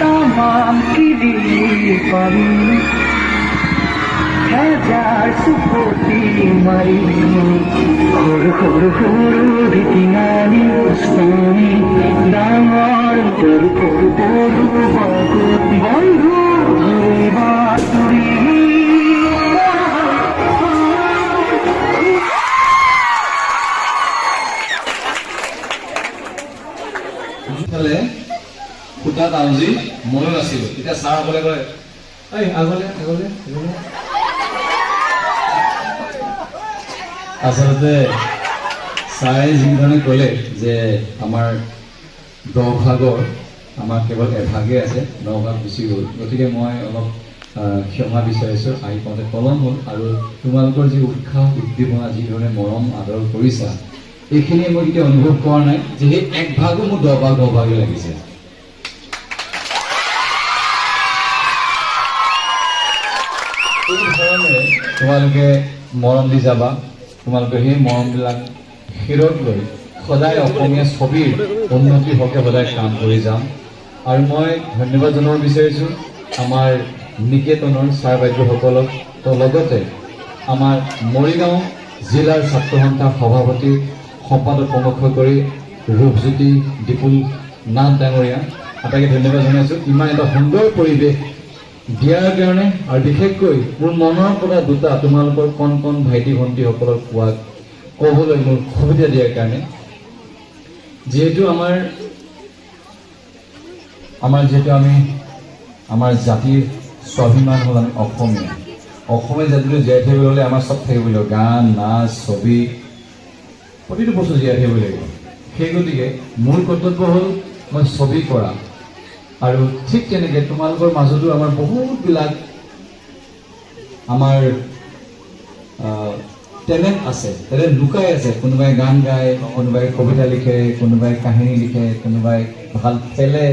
তামাম পাৰি হেজাৰ চুপতি মাৰি সৰু সৰু সৰু ধিতিঙানি ডাঙৰ সৰু সৰু সৰু বন্ধু ধৰে বাতৰি। ইফালে খুটাত আউজি ময়ো আছিলো। তেতিয়া ছাৰসকলে কয়, এই আগলে আগলে আগলে। আচলতে ছাৰে যিধৰণে ক'লে যে আমাৰ 10 ভাগৰ আমাৰ কেৱল এভাগেই আছে, 9 ভাগ গুচি গ'ল, গতিকে মই অলপ ক্ষমা বিচাৰিছোঁ, আহি পাওঁতে পলম হ'ল। আৰু তোমালোকৰ যি উৎসাহ উদ্দীপনা, যিধৰণে মৰম আদৰ কৰিছা, এইখিনি মই কেতিয়া অনুভৱ কৰা নাই যে সেই এক ভাগো মোৰ 10 ভাগ 10 ভাগেই লাগিছে। এই ধৰণেৰে তোমালোকে মৰম দি যাবা, তোমালোকে সেই মৰমবিলাক শিৰত লৈ সদায় অসমীয়া ছবিৰ উন্নতিৰ হকে সদায় কাম কৰি যাম। আৰু মই ধন্যবাদ জনাব বিচাৰিছোঁ আমাৰ নিকেতনৰ ছাৰ বাইদেউসকলক, তো লগতে আমাৰ মৰিগাঁও জিলাৰ ছাত্ৰ সন্থাৰ সভাপতি সম্পাদক প্ৰমুখ কৰি ৰূপজ্যোতি দিপুল নাথ ডাঙৰীয়া, আটাইকে ধন্যবাদ জনাইছোঁ ইমান এটা সুন্দৰ পৰিৱেশ দিয়াৰ কাৰণে। আৰু বিশেষকৈ মোৰ মনৰ পৰা দুটা তোমালোকৰ কণ কণ ভাইটি ভণ্টিসকলক কোৱা ক'বলৈ মোৰ সুবিধা দিয়াৰ কাৰণে। যিহেতু আমাৰ যিহেতু আমি আমাৰ জাতিৰ স্বাভিমান হ'ল আমি অসমীয়া, অসমীয়া জাতিটো জীয়াই থাকিবলৈ হ'লে আমাৰ চব থাকিব লাগিব, গান নাচ ছবি প্ৰতিটো বস্তু জীয়াই থাকিব লাগিব। সেই গতিকে মোৰ কৰ্তব্য হ'ল মই ছবি কৰা। আৰু ঠিক তেনেকৈ তোমালোকৰ মাজতো আমাৰ বহুতবিলাক আমাৰ টেলেণ্ট আছে, টেলেণ্ট লুকাই আছে। কোনোবাই গান গায়, কোনোবাই কবিতা লিখে, কোনোবাই কাহিনী লিখে, কোনোবাই ভাল খেলে,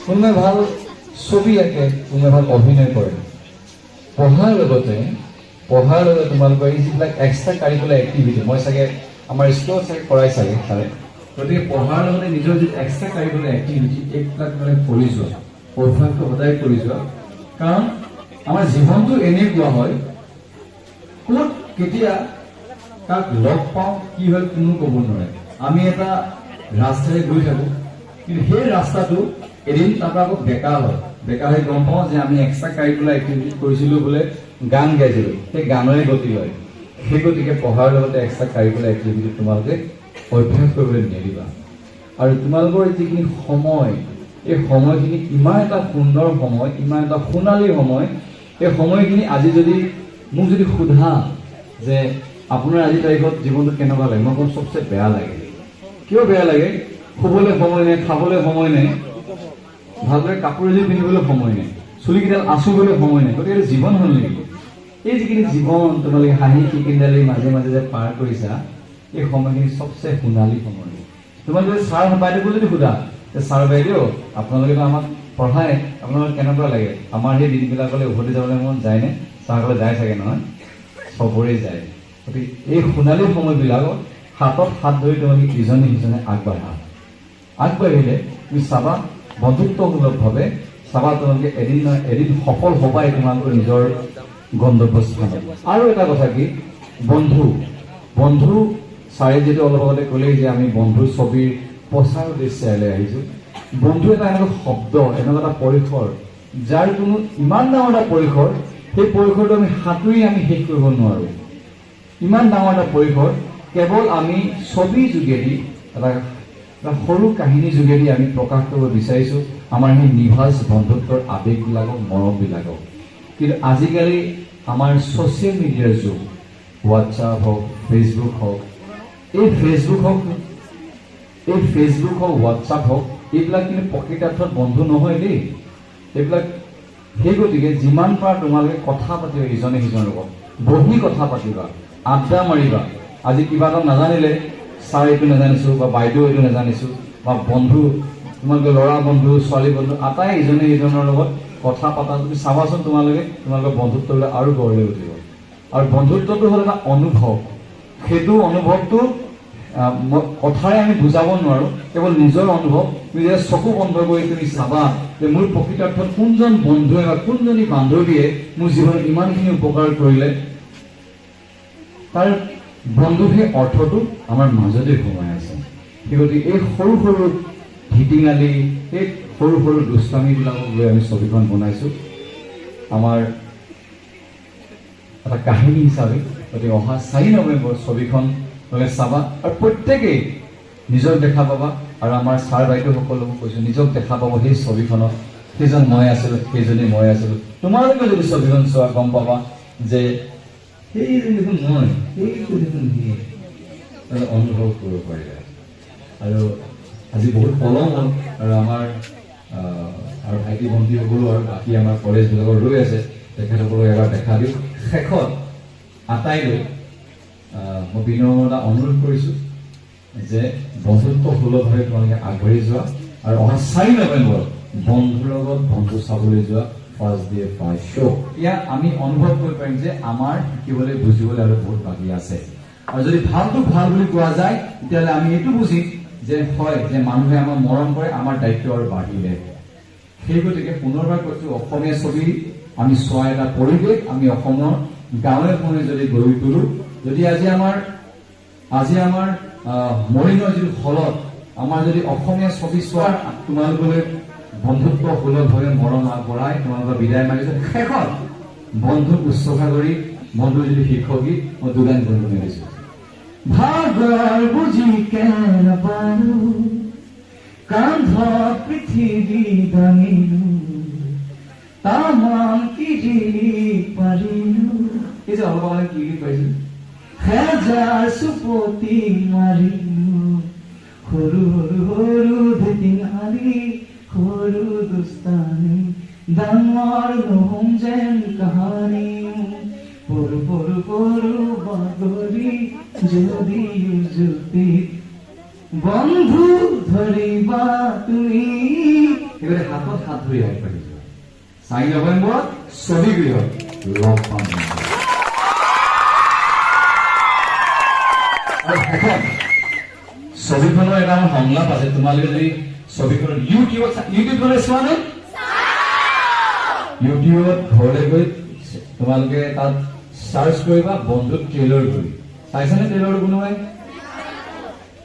কোনোবাই ভাল ছবি আঁকে, কোনোবাই ভাল অভিনয় কৰে। পঢ়াৰ লগতে তোমালোকৰ এই যিবিলাক এক্সট্ৰা কাৰিকুলাৰ এক্টিভিটি, মই চাগে আমাৰ স্কুলত চাগে কৰাই চাগে ছাৰে, গতিকে পঢ়াৰ লগতে নিজৰ যি এক্সট্ৰা কাৰিকুলাৰ এক্টিভিটি এইবিলাক মানে কৰি যোৱা, অভ্যাসটো সদায় কৰি যোৱা। কাৰণ আমাৰ জীৱনটো এনেকুৱা হয়, ক'ত কেতিয়া কাক লগ পাওঁ কি হয় কোনো ক'ব নোৱাৰে। আমি এটা ৰাস্তাৰে গৈ থাকোঁ, কিন্তু সেই ৰাস্তাটো এদিন তাৰপৰা আকৌ বেকা হয়, বেকা হৈ গম পাওঁ যে আমি এক্সট্ৰা কাৰিকুলাৰ এক্টিভিটি কৰিছিলোঁ বোলে, গান গাইছিলোঁ, সেই গানৰে গতি লয়। সেই গতিকে পঢ়াৰ লগতে এক্সট্ৰা কাৰিকুলাৰ এক্টিভিটি তোমালোকে অভ্যাস কৰিবলৈ নেৰিবা। আৰু তোমালোকৰ যিখিনি সময়, এই সময়খিনি ইমান এটা সুন্দৰ সময়, ইমান এটা সোণালী সময়, এই সময়খিনি আজি যদি মোক যদি সোধা যে আপোনাৰ আজি তাৰিখত জীৱনটো কেনেকুৱা লাগে, মই ক'ম চবচে বেয়া লাগে। কিয় বেয়া লাগে? শুবলৈ সময় নাই, খাবলৈ সময় নাই, ভালদৰে কাপোৰ এযোৰ পিন্ধিবলৈ সময় নাই, চুলিকেইডাল আঁচুবলৈ সময় নাই। গতিকে এইটো জীৱন হ'ল নেকি? এই যিখিনি জীৱন তোমালোকে হাঁহি খিকিন্দালি মাজে মাজে যে পাৰ কৰিছা, এই সময়খিনি চবচে সোণালী সময়। তোমালোকে ছাৰ বাইদেউকো যদি সোধা যে ছাৰ বাইদেউ আপোনালোকেতো আমাক পঢ়ায়, আপোনালোকৰ কেনেকুৱা লাগে, আমাৰ সেই দিনবিলাকলৈ উভতি যাবলৈ মন যায়নে? ছাৰসকলে যায় চাগে নহয়, চবৰে যায়। গতিকে এই সোণালী সময়বিলাকত হাতত হাত ধৰি তোমালোকে ইজনে সিজনে আগবাঢ়া। আগবাঢ়িলে তুমি চাবা বন্ধুত্বসুলভভাৱে চাবা তোমালোকে এদিন নহয় এদিন সফল হ'বাই তোমালোকৰ নিজৰ গন্তব্যস্থানত। আৰু এটা কথা কি, বন্ধু ছাৰে যিটো অলপ আগতে ক'লেই যে আমি বন্ধু ছবিৰ প্ৰচাৰ উদ্দেশ্যে ইয়ালৈ আহিছোঁ। বন্ধু এটা এনেকুৱা শব্দ, এনেকুৱা এটা পৰিসৰ, যাৰ কোনো ইমান ডাঙৰ এটা পৰিসৰ, সেই পৰিসৰটো আমি সাঁতুৰি আমি শেষ কৰিব নোৱাৰোঁ। ইমান ডাঙৰ এটা পৰিসৰ কেৱল আমি ছবিৰ যোগেদি, এটা সৰু কাহিনীৰ যোগেদি আমি প্ৰকাশ কৰিব বিচাৰিছোঁ আমাৰ সেই নিভাঁজ বন্ধুত্বৰ আৱেগবিলাকক, মৰমবিলাকক। কিন্তু আজিকালি আমাৰ ছ'চিয়েল মিডিয়াৰ যুগ, হোৱাটছআপ হওক, ফেচবুক হওক, এই ফেচবুক হওক, হোৱাটছআপ হওক, এইবিলাক কিন্তু প্ৰকৃতাৰ্থত বন্ধু নহয় দেই। এইবিলাক সেই গতিকে যিমান পাৰা তোমালোকে কথা পাতিবা ইজনে সিজনৰ লগত, বহি কথা পাতিবা, আড্ডা মাৰিবা। আজি কিবা এটা নাজানিলে ছাৰ এইটো নাজানিছোঁ বা বাইদেউ এইটো নাজানিছোঁ বা বন্ধু, তোমালোকে ল'ৰা বন্ধু ছোৱালী বন্ধু আটাই ইজনে সিজনৰ লগত কথা পাতা। তুমি চাবাচোন তোমালোকৰ বন্ধুত্ববিলাক আৰু গঢ় লৈ উঠিব। আৰু বন্ধুত্বটো হ'ল এটা অনুভৱ, সেইটো অনুভৱটো কথাৰে আমি বুজাব নোৱাৰোঁ, কেৱল নিজৰ অনুভৱ। তুমি যেতিয়া চকু বন্ধ কৰি তুমি চাবা যে মোৰ প্ৰকৃতাৰ্থত কোনজন বন্ধুৱে বা কোনজনী বান্ধৱীয়ে মোৰ জীৱনত ইমানখিনি উপকাৰ কৰিলে, তাৰ বন্ধু সেই অৰ্থটো আমাৰ মাজতে সোমাই আছে। সেই গতিকে এই সৰু সৰু ধিটিঙালি, এই সৰু সৰু দুষ্টামিবিলাকক লৈ আমি ছবিখন বনাইছোঁ আমাৰ এটা কাহিনী হিচাপে। গতিকে অহা 4 নৱেম্বৰ ছবিখন তোমালোকে চাবা আৰু প্ৰত্যেকেই নিজক দেখা পাবা। আৰু আমাৰ ছাৰ বাইদেউসকলকো কৈছোঁ, নিজক দেখা পাব সেই ছবিখনত, সেইজন মই আছিলোঁ, সেইজনী মই আছিলোঁ। তোমালোকে যদি ছবিখন চোৱা গম পাবা যে সেইজন দেখোন মই, সেইটো দেখোন সি, অনুভৱ কৰিব পাৰিবা। আৰু আজি বহুত পলম হ'ল আৰু আমাৰ আৰু ভাইটি ভণ্টিসকলো আৰু বাকী আমাৰ কলেজবিলাকৰ ৰৈ আছে, তেখেতসকলক এবাৰ দেখা দিওঁ। শেষত আটাইলৈ মই বিনম্ৰতা অনুৰোধ কৰিছোঁ যে বন্ধুত্ব সুলভভাৱে তোমালোকে আগবাঢ়ি যোৱা আৰু অহা 4 নৱেম্বৰত বন্ধুৰ লগত বন্ধু চাবলৈ যোৱা, ফাৰ্ষ্ট ডে ফাৰ্ষ্ট শ্ব'। এতিয়া আমি অনুভৱ কৰিব পাৰিম যে আমাৰ শিকিবলৈ বুজিবলৈ আৰু বহুত বাকী আছে। আৰু যদি ভালটো ভাল বুলি কোৱা যায়, তেতিয়াহ'লে আমি এইটো বুজিম যে হয়, যে মানুহে আমাক মৰম কৰে, আমাৰ দায়িত্ব আৰু বাঢ়িলে। সেই গতিকে পুনৰবাৰ কৈছোঁ, অসমীয়া ছবি আমি চোৱা এটা পৰিৱেশ আমি অসমৰ গাঁৱে ভূঞে যদি গঢ়ি তোলোঁ, যদি আজি আমাৰ মৰিগাঁৱৰ যিটো হলত আমাৰ যদি অসমীয়া ছবি চোৱাৰ তোমালোকলৈ বন্ধুত্ব সুলভভাৱে মৰম আগবঢ়াই তোমালোকৰ বিদায় মাগিছোঁ। শেষত বন্ধুক উৎসৰ্গা কৰি বন্ধুৰ যিটো শীৰ্ষগীত মই দুগান গুণগুণাই দিছোঁ। ভাগৰ বুজি কেন পাৰো, কান্ধত পৃথিৱী দাঙিলো, তামাম কি দিলি পাৰিলো। এই যে অলপ আগতে কি কি পাইছো, হেজাৰ চুপতি মাৰিলো, সৰু সৰু সৰু ধেতিঙালি, সৰু দুস্তানি, ডাঙৰ নহম যেন কাহানি। পৰু পৰু পৰু বাগৰি যদি জুতি বন্ধু ধৰিবা তুমি। সেইগতিকে হাতত হাত ধৰি আগবাঢ়ি যোৱা। 4 নৱেম্বৰত ছবিগৃহত লগ পাম। আৰু শেষত ছবিখনৰ এটা সংলাপ আছে, তোমালোকে যদি ছবিখনৰ ইউটিউবত চোৱা নে? ইউটিউবত ঘৰলৈ গৈ তোমালোকে তাত চাৰ্চ কৰিবা বন্ধু ট্ৰেইলাৰ বুলি। চাইছানে ট্ৰেইলাৰটো কোনোবাই?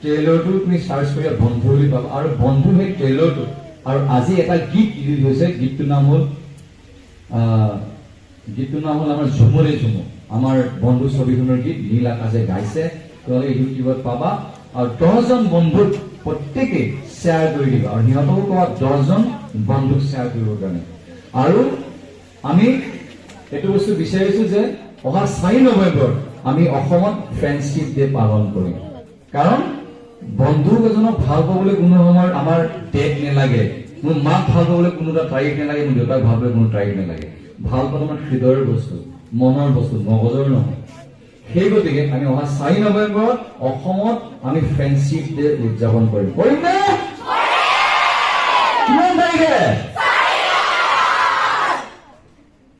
ট্ৰেইলাৰটো তুমি চাৰ্চ কৰিবা বন্ধু বুলি পাবা। আৰু বন্ধু সেই ট্ৰেইলাৰটো, আৰু আজি এটা গীত ৰিলিজ হৈছে, গীতটোৰ নাম হ'ল আমাৰ ঝুমৰে ঝুমু, আমাৰ বন্ধু ছবিখনৰ গীত নীল আকাশে গাইছে। তোমালোকে ইউটিউবত পাবা। আৰু 10জন বন্ধুক প্ৰত্যেকেই শ্বেয়াৰ কৰি দিবা আৰু সিহঁতকো ক'বা 10জন বন্ধুক শ্বেয়াৰ কৰিবৰ কাৰণে। আৰু আমি এইটো বস্তু বিচাৰিছো যে অহা 4 নৱেম্বৰত আমি অসমত ফ্ৰেণ্ডশ্বিপ ডে পালন কৰিম। কাৰণ বন্ধু এজনক ভাল পাবলৈ কোনো সময়ত আমাৰ ডেট নালাগে, মোৰ মাক ভাল পাবলৈ কোনো এটা তাৰিখ নালাগে, মোৰ দেউতাক ভাল পাবলৈ কোনো তাৰিখ নালাগে। ভাল পোৱাটো আমাৰ হৃদয়ৰ বস্তু, মনৰ বস্তু, মগজৰ নহয়। সেই গতিকে আমি অহা 4 নৱেম্বৰত অসমত আমি ফ্ৰেণ্ডশ্বিপ ডে উদযাপন কৰিম। কৰিম নে? কিমান তাৰিখে?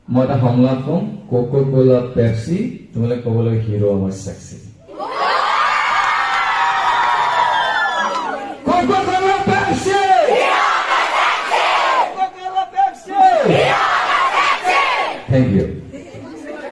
মই এটা সংলাপ কম, কোকো কোলা পেপচি, তোমালোকে ক'ব লাগে হিৰো আমাৰ sexy. Coca Cola Pepsi, Coca Cola Pepsi. Thank you.